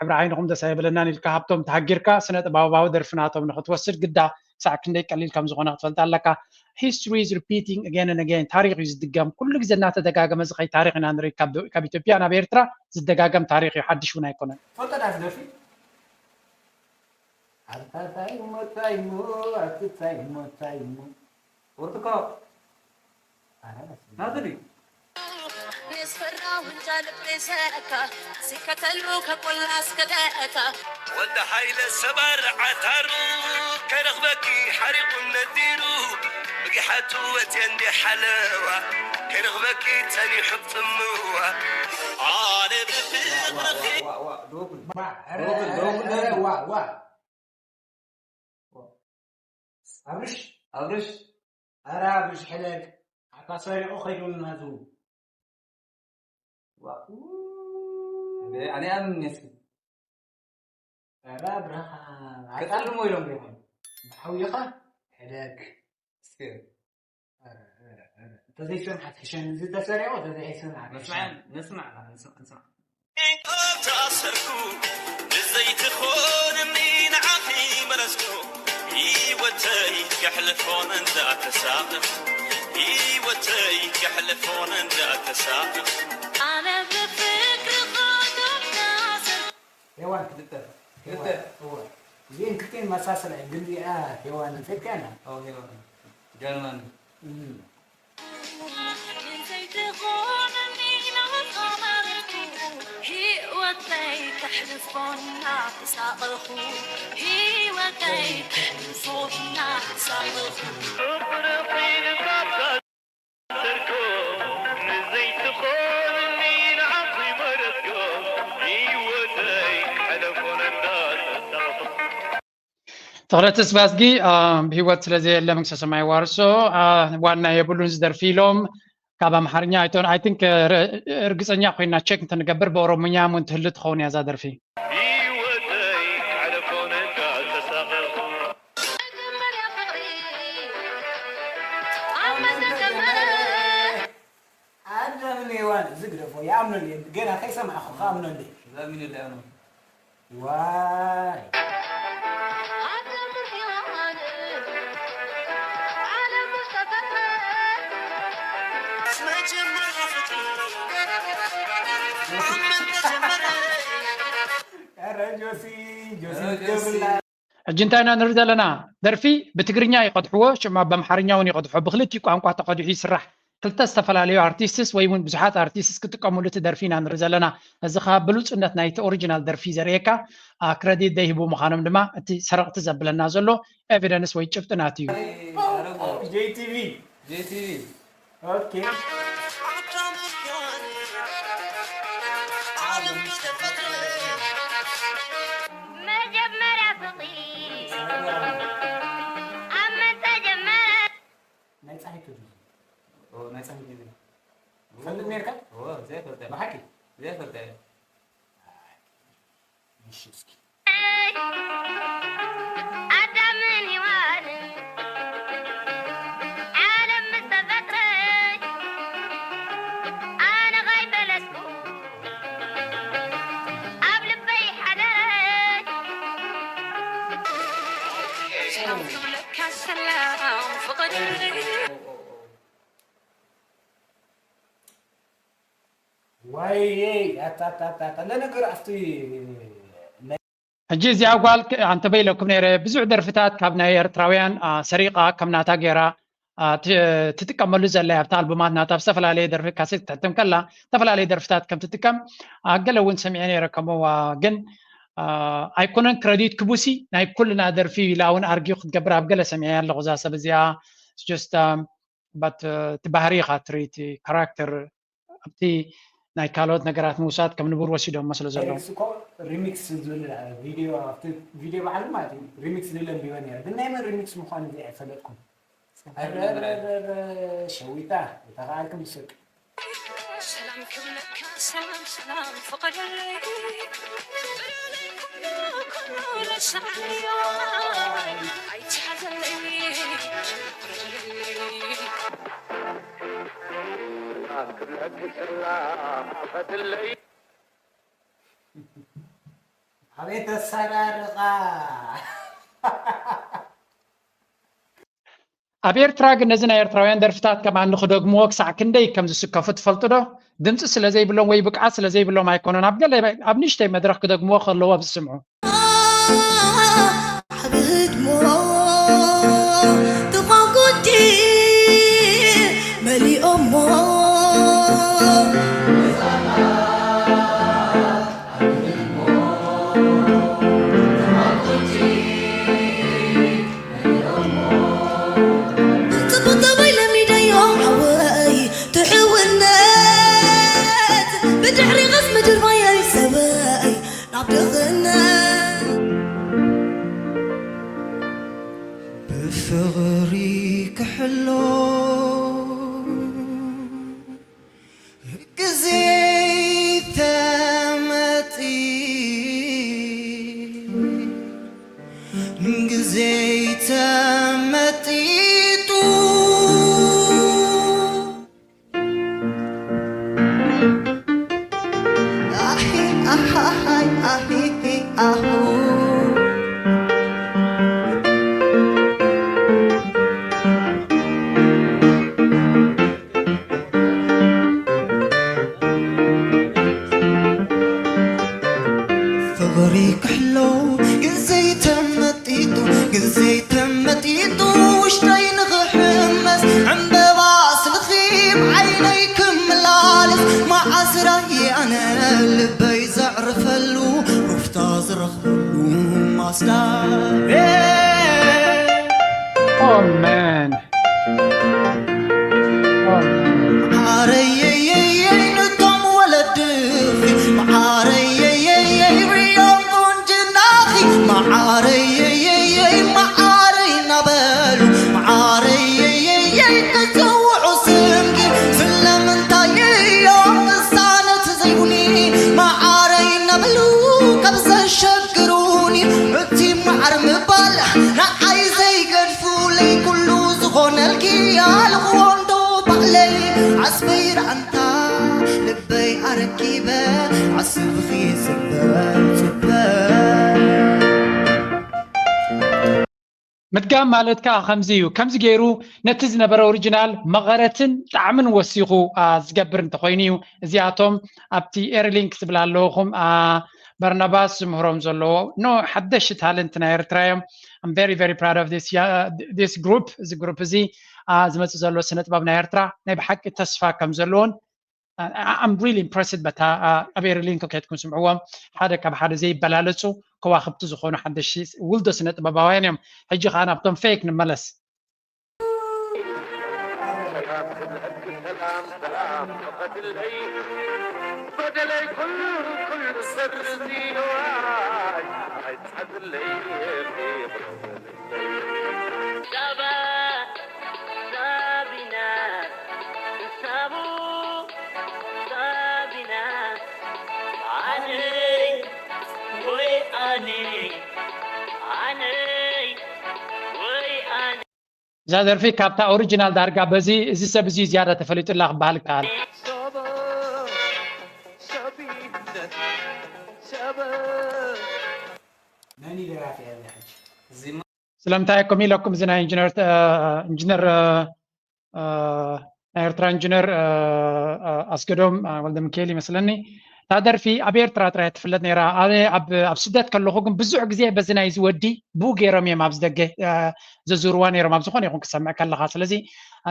ሕብሪ ዓይንኹም ደስ ኣይበለናን ኢልካ ሃብቶም ተሃጊርካ ስነ ጥበባዊ ደርፊ ናቶም ንኽትወስድ ግዳ ክሳዕ ክንደይ ቀሊል ከም ዝኾነ ክትፈልጥ ኣለካ። History is repeating again and again። ታሪኽ እዩ ዝድገም። ኩሉ ግዜ እናተደጋገመ ዝኸይድ ታሪኽ ኢና ንርኢ። ካብ ዶ- ካብ ኢትዮጵያ ናብ ኤርትራ ዝደጋገም ታሪኽ እዩ። ሓድሽ እውን ኣይኮነን። ፈልጠ ዳስ ደርፊ ኣታ ታይ እሞ ታይ እሞ ኣቲ ታይ እሞ ታይ እሞ ወርትኮ ኣረ ደስ ይብል። ናትኒ ንዝፈራ ውንጫ ልቤ ሰካ ሲከተሉ ከቆላ እስከ ደእታ ወዲ ሓይለ ሰባር ዓታሩ ከይረኽበኪ ሓሪቑ ነዲሩ ብጊሓቱ ወፅየ እንዲ ሓለዋ ከይረኽበኪ ጸኒሑ ብጽምዋ ኣነ ብፍቕርኺ ዋ፣ ዋ፣ ዋ፣ ዶብል። ዋ፣ ዋ፣ ዶብል፣ ዶብል፣ ዶብል። ዋ፣ ዋ። ኣብርሽ፣ ኣብርሽ። ኧረ ኣብርሽ ሕለግ። ኣታ ሰሪቑ ከይዱ ናቱ። ዋ። እንዴ፣ ኣነ ኣምን እስኪ። ኧረ ብራኻ። ከጸልሞ ኢሎም ዲኹም? ብሓውኻ ሕለግ። እስኪ። ኧረ፣ ኧረ፣ ኧረ። እንተዘይሰምዓት ሕሸኒ፣ እዚ ተሰሪቑ፣ እንተዘይሰምዓት ሕሸኒ። ንስማዕ፣ ንስማዕ፣ ንስማዕ፣ ንስማዕ። ተኣሰርኩ፣ ንዘይትኾንኒ ንዓኺ መረጽኩ። ህይወተይ ከሕልፎን እንዳተሳቐ፣ ህይወተይ ከሕልፎን እንዳተሳቐ። ኣነ ብፍቅሪ ኸቶም ተኣሰርኩ። ሄዋን። ክልተ። ክልተ። ሄዋን። እወ። እዚኤን ክልቲኤን መሳሰላ እየን፣ ግን እዚኣ ሄዋን እንተትከና። ኦ፣ ሄዋን። ጀርመን። እም። ህይወተይ ከሕልፎ እናተሳቐኹ፣ ህይወተይ ከሕልፎ እናተሳቐኹ። ተኽለ ተስፋዝጊ ብሂወት ስለ ዘየለ መንግስተ ሰማይ ዋርሶ ዋና የብሉን ዝደርፊ ኢሎም ካብ ኣምሓርኛ ኣይቶን ኣይ ቲንክ እርግፀኛ ኮይና ቸክ እንተንገብር ብኦሮምኛ እውን ትህሉ ትኸውን እያ እዛ ደርፊ። ኣዳምን ሔዋን እዚ ግደፎ ይኣምነሉ እየ ገና ከይሰማዕኹ ክኣምነሉ እየ። ዋይ ኧረ ጆሲ ጆሲ ገብርላ ሕጂ እንታይ ኢና ንርኢ ዘለና? ደርፊ ብትግርኛ ይቐድሕዎ፣ ሽዑ ኣብ ኣምሓርኛ እውን ይቐድሖ። ብክልቲኡ ቋንቋ ተቐዲሑ ይስራሕ። ክልተ ዝተፈላለዩ ኣርቲስትስ ወይ እውን ብዙሓት ኣርቲስትስ ክጥቀምሉ እቲ ደርፊ ኢና ንርኢ ዘለና። እዚ ኸኣ ብሉጽነት ናይቲ ኦሪጂናል ደርፊ ዘርእየካ፣ ኣ፣ ክረዲት ዘይህቡ ምዃኖም ድማ እቲ ሰረቕቲ ዘብለና ዘሎ ኤቪደንስ ወይ ጭብጢ ናቱ እዩ። ጄቲቪ። ጄቲቪ። ኦኬ። መጀመርያ ፍቕሪ ኣብ መን ተጀመረ? ናይ ጻሒቱ ድዩ? ኦ፣ ናይ ጻሒቱ ድዩ? ትፈልጥ ነርካ? ኦ፣ ዘይፈልጥ። ብሓቂ? ዘይፈልጥ። እሺ፣ እስኪ። ኣዳምን ሔዋንን ዓለም ምስ ተፈጥረ ኣነ ከይፈለጥኩ ኣብ ልበይ ሓደረ። ሰላም ክብለካ ሰላም ፍቕሪ። ዋይ፣ ኣታ፣ ኣታ፣ ኣታ፣ ኣታ። ለነገሩ ኣብቲ ሕጂ እዚኣ ጓል ክ-፣ ኣንተ በይለኩም ነይረ ብዙሕ ደርፍታት ካብ ናይ ኤርትራውያን፣ ኣ፣ ሰሪቓ ከም ናታ ገይራ፣ ኣ፣ ት-፣ ትጥቀመሉ ዘላ እያ። ኣብቲ ኣልቡማት ናታ ኣብ ዝተፈላለየ ደርፊ ካሴት ክትሕትም ከላ ዝተፈላለየ ደርፍታት ከም ትጥቀም፣ ኣ፣ ገለ እውን ሰሚዐ ነይረ። ከምኡ፣ ኣ፣ ግን፣ ኣ፣ ኣይኮነን ክረዲት ክቡሲ ናይ ኩልና ደርፊ ኢላ እውን ኣርጊው ክትገብር ኣብ ገለ ሰሚዐ ኣለኹ። እዛ ሰብ እዚኣ it's just፣ ኣ፣ but፣ እ፣ እቲ ባህሪ ኢኻ ትርኢ፣ እቲ ካራክተር ኣብቲ ናይ ካልኦት ነገራት ምውሳድ ከም ንቡር ወሲዶሞ ስለ ዘለዉ። ሪሚክስ እኮ ሪሚክስ ዝብል ቪድዮ ኣብቲ ቪድዮ ባዕሉ ማለት እዩ። ሪሚክስ ዝብል ኣንቢበ ነይረ፣ ግን ናይ መን ሪሚክስ ምዃኑ እዚ ኣይፈለጥኩን። ሸዊታ እታ ከዓልኩም ዝስቅ ሰላም ክብለካ ሰላም ሰላም ፍቐደለይ ብለለይ ኩሉ ኩሉ ረሳዕዮ ኣይትሓዘለይ ፍቐደለይ ኣቤት ኣሰራርቓ። ኣብ ኤርትራ ግን ነዚ ናይ ኤርትራውያን ደርፍታት ከማን ንክደግምዎ ክሳዕ ክንደይ ከም ዝስከፉ ትፈልጡ ዶ? ድምፂ ስለ ዘይብሎም ወይ ብቅዓት ስለ ዘይብሎም ኣይኮኑን። ኣብ ገለ ኣብ ንእሽተይ መድረኽ ክደግምዎ ከለዎም ዝስምዑ። ዓብድሞ ተቋንቁቲ መሊኦሞ ጽቡቅ ጠባይ ለሚደዮ ሓወይ ትሕውነት ብድሕሪ ቐስ ምድር ማየይ ሰበይ ናብ ድኽነት ብፍቕሪ ክሕሎ ግዜ ተመጢ ግዜ ተመጢጡ ኣሂ ኣሃሃይ ኣሂሂ ኣሁ ፍቕሪ ክሕሎ ግዜ ተመጢጡ ግዜ ተመጢጡ ውሽጠይ ንኽሕመስ ዕምበባ ስልኺ ብዓይነይ ክመላለስ መዓስ ራእየ ኣነ ልበይ ዘዕርፈሉ ሩፍታ ዝረኽበሉ ማስዳ Oh man. Oh man. መዓረየየየይ ነቶም ወለድኺ መዓረየየየይ ርዮም ቁንጅናኺ መዓረየየየይ መዓረይ እናበሉ መዓረየየየይ ክጽውዑ ስምኪ ስለምንታይ እዮም ቅሳነት ዘይብሉኒ መዓረይ እናበሉ ካብ ዘሸግሩኒ እቲ መዓር ምባል ንዓይ ዘይገድፉለይ ኩሉ ዝኾነልኪ ኣልኽዎ እንዶ ባዕለይ ዓስበይ ራእንታ ልበይ ኣረኪበ ዓስብኺ ይጽበ ጽበ ምድጋም ማለት ከኣ ከምዚ እዩ። ከምዚ ገይሩ ነቲ ዝነበረ ኦሪጂናል መቐረትን ጣዕምን ወሲኹ ዝገብር እንተኾይኑ እዩ። እዚኣቶም ኣብቲ ኤርሊንክ ዝብል ኣለኹም በርናባስ ዝምህሮም ዘለዎ ኖ ሓደሽ ታለንት ናይ ኤርትራ እዮም። I'm very very proud of this group። እዚ ግሩፕ እዚ ዝመጽእ ዘሎ ስነ ጥበብ ናይ ኤርትራ ናይ ብሓቂ ተስፋ ከም ዘለዎን I'm really impressed በታ ኣብ ኤርሊንክ ከይድኩም ስምዕዎም ሓደ ካብ ሓደ ዘይበላለጹ ከዋኽብቲ ዝኾኑ ሓደሽቲ ውልዶ ስነ ጥበባውያን እዮም። ሕጂ ከዓ ናብቶም ፌክ ንመለስ። ሰላም ሰላም ሰላም ፈቐድለይ በደለይ ኩሉ ኩሉ ሰርዝዮ ኣይትሓዝለይ ይቕረ በለለይ። እዛ ደርፊ ካብታ ኦሪጂናል ዳርጋ በዚ እዚ ሰብ እዚ ዝያዳ ተፈሊጡላ ክበሃል ይከኣል። መን እዩ ደራፊ ኣብዚ ሕጂ? ስለምንታይ እኮም ኢለኩም እዚ ናይ ኢንጂነር ኢንጂነር ናይ ኤርትራ ኢንጂነር ኣስገዶም ወልደ ሚካኤል ይመስለኒ። እታ ደርፊ ኣብ ኤርትራ ጥራይ ትፍለጥ ነይራ። ኣነ ኣብ ኣብ ስደት ከለኹ ግን ብዙሕ ግዜ በዚ ናይዚ ወዲ ብኡ ገይሮም እዮም ኣብዚ ደገ ዘዝርዋ ነይሮም ኣብ ዝኾነ ይኹን ክሰምዕ ከለኻ። ስለዚ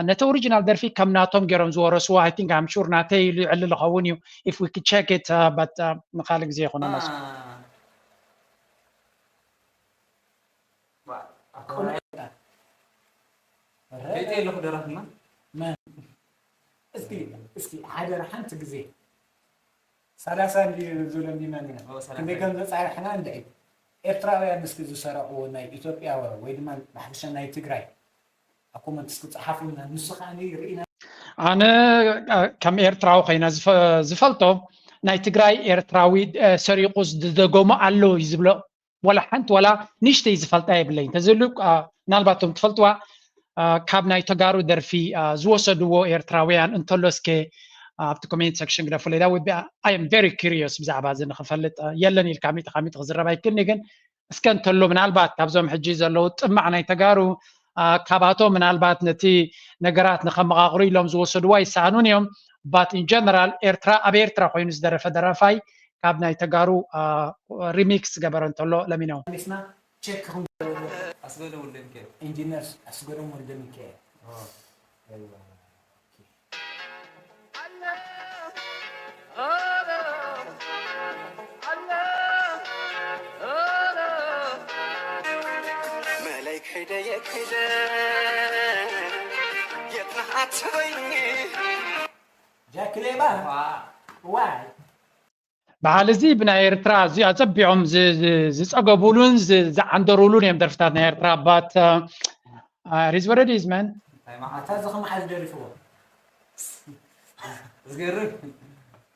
ነቲ ኦሪጂናል ደርፊ ከም ናቶም ገይሮም ዝወረስዎ I think I'm sure ናተይ ኢሉ ይዕልል ይኸውን እዩ። If we could check it but ንኻልእ ግዜ ይኹን። ከይተ ኣለኹ ደራፍና እስኪ እስኪ ሓደራ ሓንቲ ግዜ ሰላሳ እንዲ ዝብሎ እንዲ መን ኢና? ኦ፣ ሰላሳ። ክንደይ ከም ዘጻሕና እንድዒ። ኤርትራውያን እስኪ ዝሰረቕዎ ናይ ኢትዮጵያ ወይ ድማ ብሓፈሻ ናይ ትግራይ ኣብ ኮመንት እስኪ ጸሓፉልና። ንሱ ከኣ ርኢና። ኣነ፣ እ፣ ከም ኤርትራዊ ኮይነ ዝፈ-፣ ዝፈልጦ ናይ ትግራይ ኤርትራዊ፣ እ፣ ሰሪቑ ዝደገሞ ኣሎ እዩ ዝብሎ። ዋላ ሓንቲ ዋላ ንእሽተይ ዝፈልጣ የብለይን። ተዝህሉ፣ አ፣ ምናልባት እቶም ትፈልጥዋ፣ አ፣ ካብ ናይ ተጋሩ ደርፊ፣ አ፣ ዝወሰድዎ ኤርትራውያን እንተሎ እስከ፣ አ፣ ኣብቲ ኮሜንት ሴክሽን ግደፉለይ። That would be, I am very curious ብዛዕባ እዚ ንኽፈልጥ፣ አ፣ የለን ኢልካ ሚእቲ ካብ ሚእቲ ክዝረብ ኣይክእልኒ፣ ግን እስከ እንተሎ ምናልባት ካብዞም ሕጂ ዘለዉ ጥማዕ ናይ ተጋሩ፣ አ፣ ካባቶም ምናልባት ነቲ ነገራት ንኸመቓቕሩ ኢሎም ዝወሰድዋ ይሰኣኑን እዮም። But in general ኤርትራ፣ ኣብ ኤርትራ ኮይኑ ዝደረፈ ደራፋይ ካብ ናይ ተጋሩ፣ አ፣ ሪሚክስ ዝገበረ እንተሎ ለሚነው። ሊስና ቸክ ክን ኣስገዶም ወልደ ሚካኤል። ኢንጂነር ኣስገዶም ወልደ ሚካኤል። ኦ። ኣይዋ። መለይ ከይደ የት ከይደ የት ነኣትበይኒ። ጃክሌባ። ዋ። ዋይ። በዓል እዚ ብናይ ኤርትራ እዚ ኣጸቢዖም ዝ-፣ ዝ-፣ ዝጸገቡሉን ዝ-፣ ዝዓንደሩሉን እዮም ደርፍታት ናይ ኤርትራ። But, uh, uh, it is what it is, man። እንታይ መዓት? ኣታ እዚ ከመሓዝ ደሪፍዎ። ዝገርም፣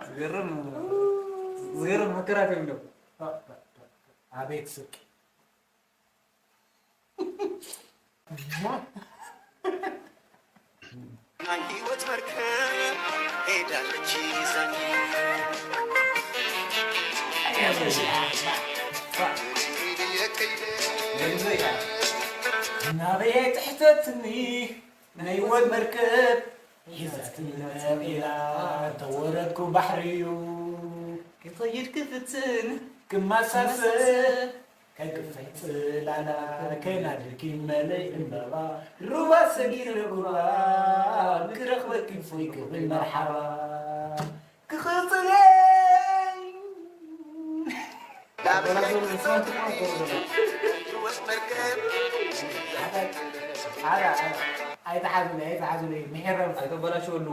ዝገርም፣ ዝገርም ምክራት እዮም ዶ? ኣቤት ስቅ። ናይ ህይወት መርከብ ሄዳለች ይዛኝ። ናበይ ትሕተትኒ ናይ ህይወት መርከብ ሒዛትኒ መቒላ ተወረድኩ ባሕሪ እዩ። ክኸይድ ክፍትን ክመሳሰል ከግፍሕ ጽላላ ከናድርኪ መለይ ዕምበባ ሩባ ሰጊረ ሩባ ክረኽበኪ ፎይ ክብል መርሓባ ክኽጽለይ ኣይትሓዙኒ ኣይትሓዙኒ ምሕረም ኣይተበላሸወሉ።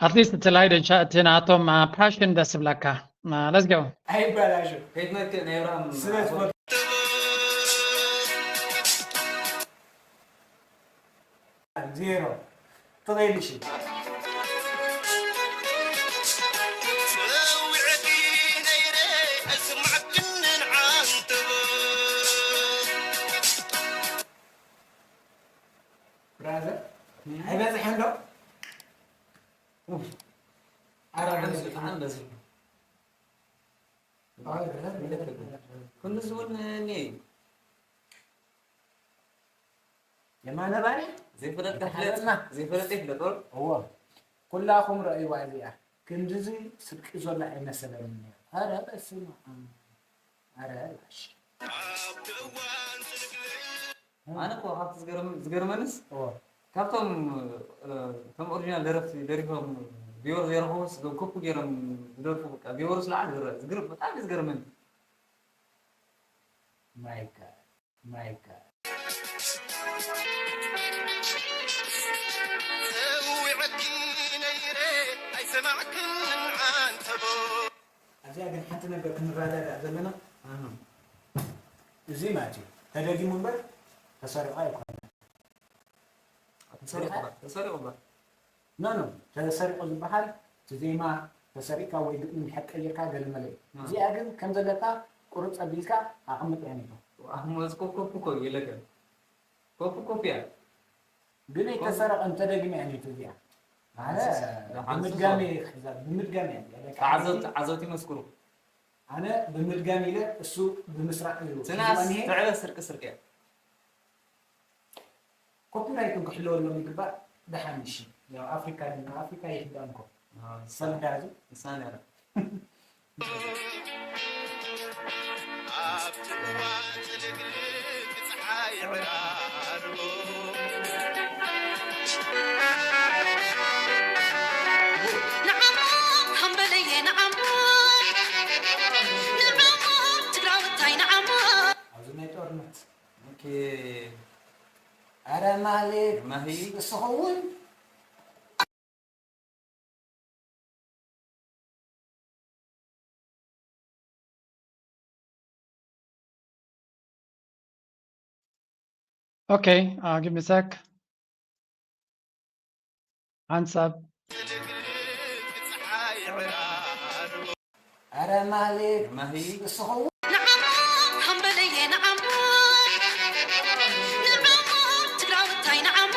ኣትሊስት እቲ ላይድ እንሻ-፣ እቲ ናቶም፣ አ፣ ፓሽን ደስ ይብለካ። አ፣ let's go። ኣይበላሹ። ከይትመክእ ናይ ኣብርሃም ስለ ዝፈቱ። ዜሮ። ተቐይልሽ። ብራዘር፣ እም። ኣይበዝሕን ዶ? ኡፍ። ኣረ፣ ብጣዕሚ ብዝሒ። ኣረ፣ ክንዲ ዝውን እኒ የማነ ባርያ? ዘይፈለጥ ይፍለጥ፣ ሓለና። ዘይፈለጥ ይፍለጥ፣ ወር? እዎ። ኩላኹም ረእይዋ እዚኣ። ክንድዚ ስርቂ ዘሎ ኣይመሰለንን ነይሩ። ኣረ፣ በስመ ኣብ። ኣረ፣ ላሽ። ኣነ እኮ ካብቲ ዝገርም-፣ ዝገርመንስ፣ እዎ። ካብቶም፣ እ፣ እቶም ኦሪጂናል ደረፍቲ ደሪፎም ቪወር ዘይረኸቡስ፣ እዞም ኮፒ ገይሮም ዝደርፉ፣ በቃ፣ ቪወርስ ለዓል ዝረ-፣ ዝግርም፣ ብጣዕሚ ዝገርመኒ። My God, my God። ጸዊዐኪ ነይረ ኣይሰማዕክን ዓንተቦ። ኣብዚኣ ግን ሓንቲ ነገር ክንረዳዳእ ዘለና፣ ኣሃ። እዚ ማለት እዩ፣ ተደጊሙ እምበር ተሰሪቑ ኣይኮነን። ተሰሪቑ እምበር፣ ተሰሪቑ እምበር። ኖ፣ ኖ፣ ተሰሪቑ ዝበሃል እቲ ዜማ ተሰሪቕካ ወይ ግጥሚ እንድሕር ቀይርካ ገለ መለ እዩ። ኣሃ። እዚኣ ግን ከም ዘለታ ቁርጽ ኣቢልካ ኣቐምጥ እያ ነይሩ። ኣህ፣ መዝ ኮ-፣ ኮፒ እኮ እዩ፣ የለከ። ኮፒ፣ ኮፒ እያ። ግን ኮፒ። ኣይተሰረቐን፣ ተደጊማ እያ ነይሩ እዚኣ። ኣነ ሓንሳስ፣ ሓንሳስ ብምድጋሚ እያ ክሕዛ፣ ብምድጋሚ እያ። በቃ፣ ተዓዘብቲ፣ ሓንቲ ተዓዘብቲ ይመስክሩ። ኣነ ብምድጋሚ ኢለ፣ እሱ ብምስራቕ እዩ ትናስ ሒዝዋ እኒሄ። ትዕበ ስርቂ ስርቂ እያ። ኮፒራይት እውን ክሕለወሎም ይግባእ። ደሓን፣ እሺ። ያው ኣፍሪካ ግን፣ ኣፍሪካ ይሕዳን እኮ። ኣዎ፣ ንሳ-፣ ሰምዳ እዚ። ንሳ ነይራ። ኣብቲ እዋን ዝልግልግ ጸሓይ ዕራርቦ። ንዓሞ ሃምበለየ ንዓሞ፣ ንዓሞ ትግራወታይ ንዓሞ። ኣብዚ ናይ ጦርነት። ኦኬ። ኣረ ማሌ፣ ማሂ። እስኹ እውን Okay, uh, give me a sec. Hands up. ኣረ ማሌክ ማሂ። እስኸውን ንዓሞ ሃምበለየ ንዓሞ ንዓሞ ትግራወታይ ንዓሞ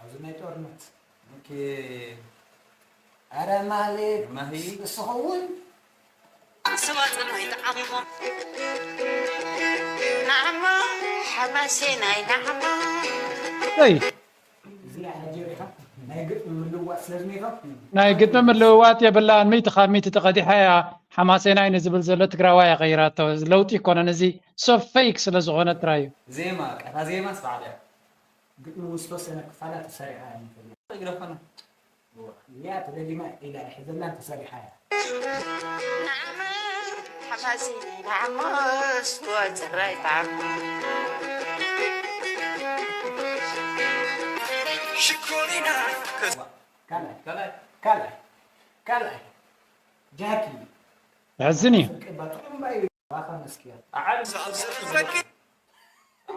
ኣብዚ ናይ ጦርነት ኦኬ። ኣረ ማሌክ ማሂ። እስኸውን ስዋ ፅማይ ንዓሞ ንዓሞ ሓማሴናይ ንዓሞ ይ እዚ ኣጀሪኻ ናይ ግጥሚ ምልዋጥ ስለ ዝኔካ ናይ ግጥሚ ምልውዋጥ የብላን። ሚእቲ ካብ ሚእቲ ተቐዲሐ እያ። ሓማሴናይ ንዝብል ዘሎ ትግራዋይ እያ ቀይራቶ። ለውጢ ይኮነን፣ እዚ ሶ ፌክ ስለ ዝኾነ ጥራይ እዩ። ዜማ ቀታ ዜማ ስባዕደ ግጥሚ ውስጥ ወሰነ ክፋላት ተሰሪዓ እያ። ይግረፈና እያ ተደሊማ ኢላ ሕዘላን ተሰሪሓ እያ። ንዓሞ ሓማሴናይ ንዓሞ ስዋ ፅራይ ንዓሞ ሽኮሪና ካልኣይ ካልኣይ ካልኣይ ካልኣይ ጃኪ የሕዝን እዩ። ስርቂ ባጥዑምባ እዩ። ባኻ መስኪያ ዓል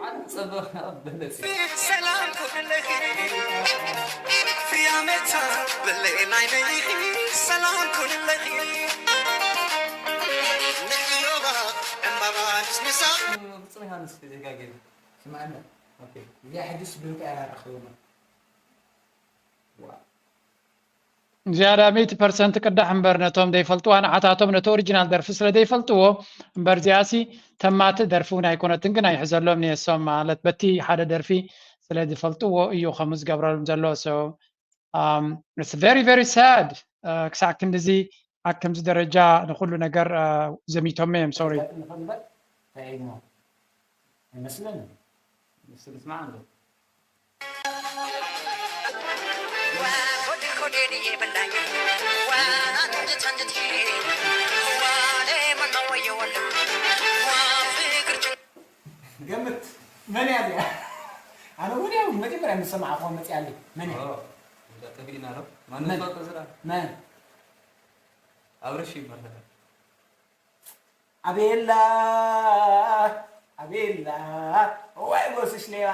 ዓል ጸበ በለጽ ሰላም ኩንለኺ ፍያመታ ብለይ ናይ ነይኺ ሰላም ኩንለኺ ንሕዮባ ዕምባባ ንስንሳ ብጽም ሃንስ ዜጋ ገይሩ ስማዕና ኦኬ እዚኣ ሕጂ ስብልካ እያ ረኽብና ዋ ዝያዳ ሚእቲ ፐርሰንት ቅዳሕ እምበር ነቶም ዘይፈልጥዋ ንዓታቶም ነቲ ኦሪጂናል ደርፊ ስለ ዘይፈልጥዎ እምበር እዚኣሲ ተማቲ ደርፊ እውን ኣይኮነትን ግን ኣይሕዘሎም ንየሶም ማለት በቲ ሓደ ደርፊ ስለ ዝፈልጥዎ እዩ ከምኡ ዝገብረሎም ዘሎ so um, it's very very sad uh, ክሳዕ ክንድዚ ኣብ ከምዚ ደረጃ ንኩሉ ነገር uh, ዘሚቶም እዮም sorry ንኽንበር እንታይ እሞ ኣይመስለንን ምስል ስማዕ እንዶ ገምት መን እያ እዚኣ ኣነ ወዲያው መጀመርያ ምስ ሰማዕኹዋ መፅኣለይ መን እያ ተግሪና ነው ማንም ሰው ተዝራ መን አብረሽ ይመረታል ኣቤላ ኣቤላ ወይ ጎስሽ ሌባ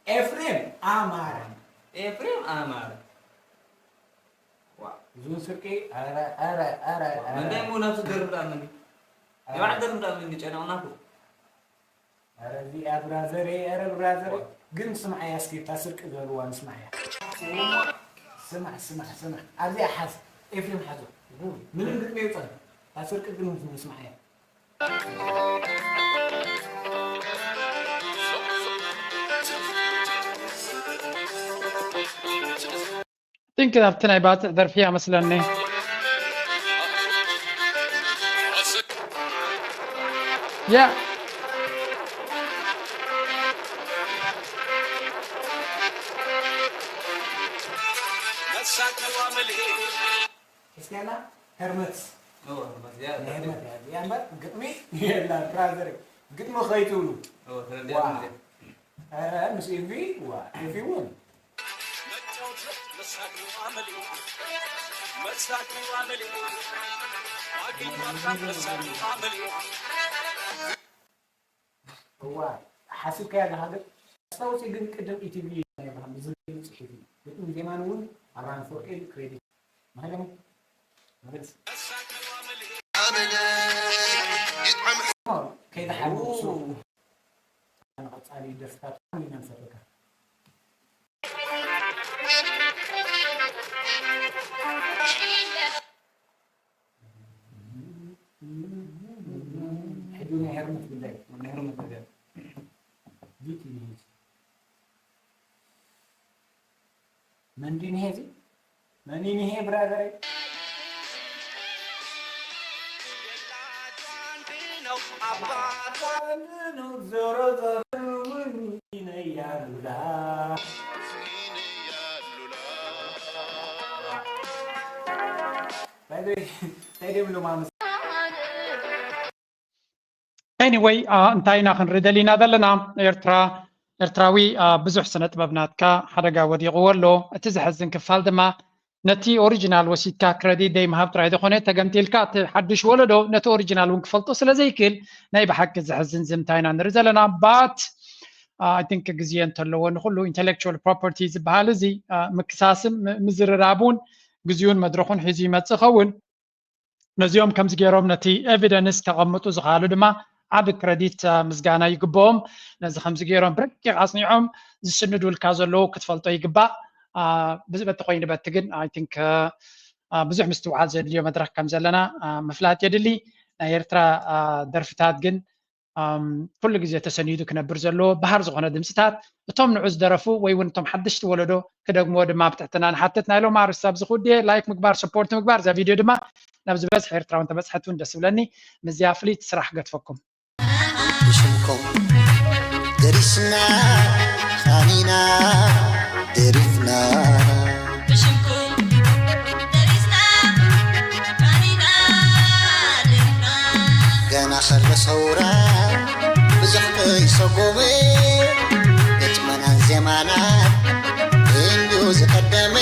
ኤፍሬም ኣማረ ኤፍሬም ኣማረ ዙን ስርቂ ኣረ ኣረ ኣረ ኣረ መንዳይ ሞ ናብዚ ደርብ ደኣ መንዲ የባዕል ደርብ ደኣ መንዲ ጨነቕናኩ ኣረ እዚኣ ብራዘር ኣረ ብራዘር ግን ስምዓያ እስኪ እታ ስርቂ ዘልዋ ንስምዓያ ስማዕ ስማዕ ስማዕ ኣብዚኣ ሓዝ ኤፍሬም ሓዞ ምንም ግጥሚ የውፀን እታ ስርቂ ግን ንስምዓያ think ኣብቲ ናይ ባፅዕ ደርፊ እያ መስለኒ ያ ሒዝካና ህርመት ናይ ህርመት እያ እዚኣ እምበር ግጥሚ የላ ብራዘር ግጥሚ ከይትብሉ ዋ ምስ ኤፊ ዋ ኤፊ እውን እዋ ሓሲብካያ ኣለኻ ግን ኣስታውሲ ግን ቅድም ኢቲቪ ዝብል ፅሒፍ እዩ ግጥሚ ዜማን እውን ኣብርሃም ፎርቄል ክሬዲት ማለም ከይተሓወሱ ንቐፃሊ ደርፍታት ኢና ንፈትወካ ሕጂ ናይ ሄርመት ጉዳይ ናይ ሄርመት ጉዳይ ዲቲ መንዲ ንሄዚ መኒ ንሄ ብራዘር ዞሮ ዞሮ ነያ ሉላ እንታይ ደም ሎማምስ Anyway, እንታይ ኢና ክንርኢ ደሊና ዘለና? ኤርትራ ኤርትራዊ ብዙሕ ስነ ጥበብ ናትካ ሓደጋ ወዲቕዎ ኣሎ። እቲ ዘሕዝን ክፋል ድማ ነቲ ኦሪጂናል ወሲድካ ክረዲት ደይ ምሃብ ጥራይ ዘይኮነ፣ ተገምጢልካ እቲ ሓድሽ ወለዶ ነቲ ኦሪጂናል እውን ክፈልጦ ስለ ዘይክእል፣ ናይ ብሓቂ ዘሕዝን ዝምታ ኢና ንርኢ ዘለና። But I think ግዜ እንተለዎ ንኩሉ intellectual property ዝበሃል እዚ ምክሳስን ምዝርራብ እውን ግዜኡን መድረኹን ሒዙ ይመጽእ ይኸውን። ነዚኦም ከምዚ ገይሮም ነቲ ኤቪደንስ ከቐምጡ ዝኸኣሉ ድማ ዓቢ ክረዲት ምስጋና ይግብኦም። ነዚ ከምዚ ገይሮም ብረቂቕ ኣጽኒዖም ዝስንዱልካ ዘለዉ ክትፈልጦ ይግባእ። ብዝበቲ ኮይኑ በቲ ግን I think ብዙሕ ምስትውዓል ዘድልዮ መድረኽ ከም ዘለና ምፍላጥ የድሊ። ናይ ኤርትራ ደርፍታት ግን ኩሉ ግዜ ተሰኒዱ ክነብር ዘለዎ ባህር ዝኾነ ድምፅታት እቶም ንዑ ዝደረፉ ወይ እውን እቶም ሓደሽቲ ወለዶ ክደግምዎ ድማ ብትሕትና ንሓትት። ናይ ሎም ኣርስቲ ኣብዚ ክውድየ ላይክ ምግባር ሰፖርት ምግባር እዛ ቪድዮ ድማ ናብ ዝበዝሕ ኤርትራውን ተበፅሐት እውን ደስ ብለኒ። ምስዚኣ ፍልይቲ ስራሕ ገትፈኩም። ብሽምኩም ደሪስና ኻኒና ደሪፍና ብሽምኩም ደሪስና ኻኒና ደሪፍና ገና ኸሎ ሰውራ ብዙሕ ከይሰጎመ ግጥመናን ዜማናን እንዲዩ ዝቐደመ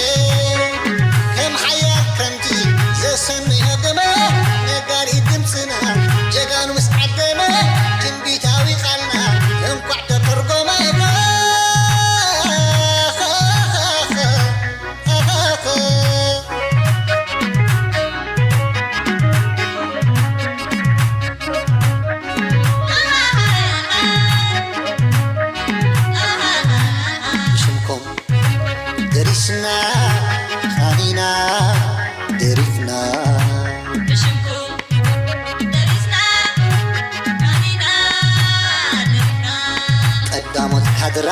ከም ሓያል ክረምቲ ዘሰንዮ ገመ ነጋሪት ድምፅና ጀጋኑ ምስ ዓደመ ትንቢታዊ ቃልና እንኳዕ ተተርጎመ። ብሽምኩም ደሪስና ኻኒና ደሪፍና ብሽምኩም ደሪስና ኻኒና ደሪፍና ቀዳሞት ሃድራ